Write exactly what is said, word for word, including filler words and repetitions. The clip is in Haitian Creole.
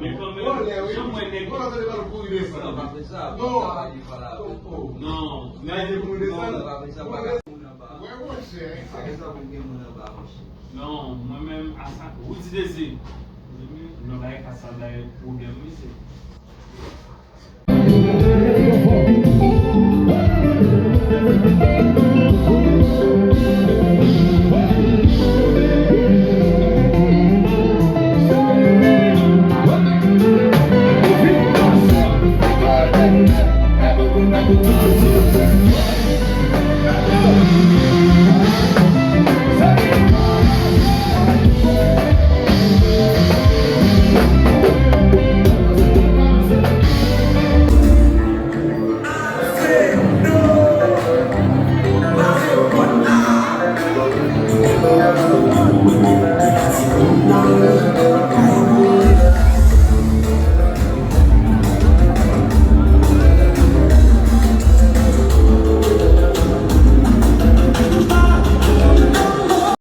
Men kanmenm, jan m wè nèg. Vòlò, se pa l kouri desann. Non, pa fè sa, non. Non, men. Non, pa fè sa, pa ka moun anba. Wè, monchè. Pa fè sa pou gen moun anba, monchè. Non, mwen menm, asa, Roody Désir. Nan bagay ka sa bay pwoblèm, wi, se.